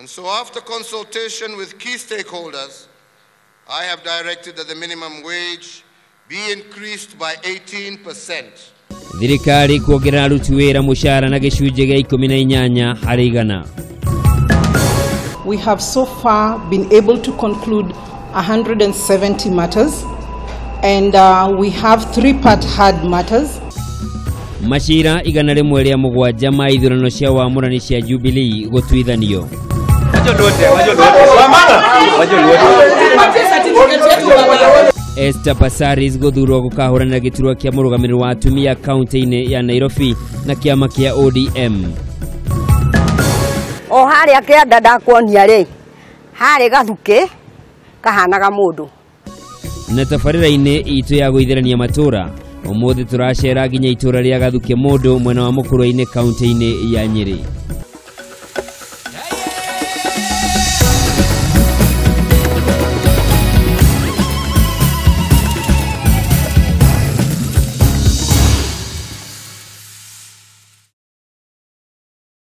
And so after consultation with key stakeholders, I have directed that the minimum wage be increased by 18%. Thirikari kuongerera aruti wĩra mũcara na gĩcunjĩ gĩa 18 harĩ igana. We have so far been able to conclude 170 matters, and we have three-part hard matters. Macira 107 ma ithurano cia wamũrani cia Jubilee gũtuithanio. Esther Passaris gũthurwo gũkahũranĩra gĩturwa kĩa mũrũgamĩrĩri wa atumia kaunti-inĩ ya Nairobi na kĩama kĩa ODM. O harĩa kĩanda ndakuonia rĩ, harĩ gathukĩ kahanaga mũndũ. Na tabarĩra-inĩ itũ ya gũithĩrania matũra, ũmũthĩ tũracera nginya itũra rĩa Gathukĩ mũndũ mwena wa Mũkũrwe-inĩ kaunti-inĩ ya Nyĩrĩ.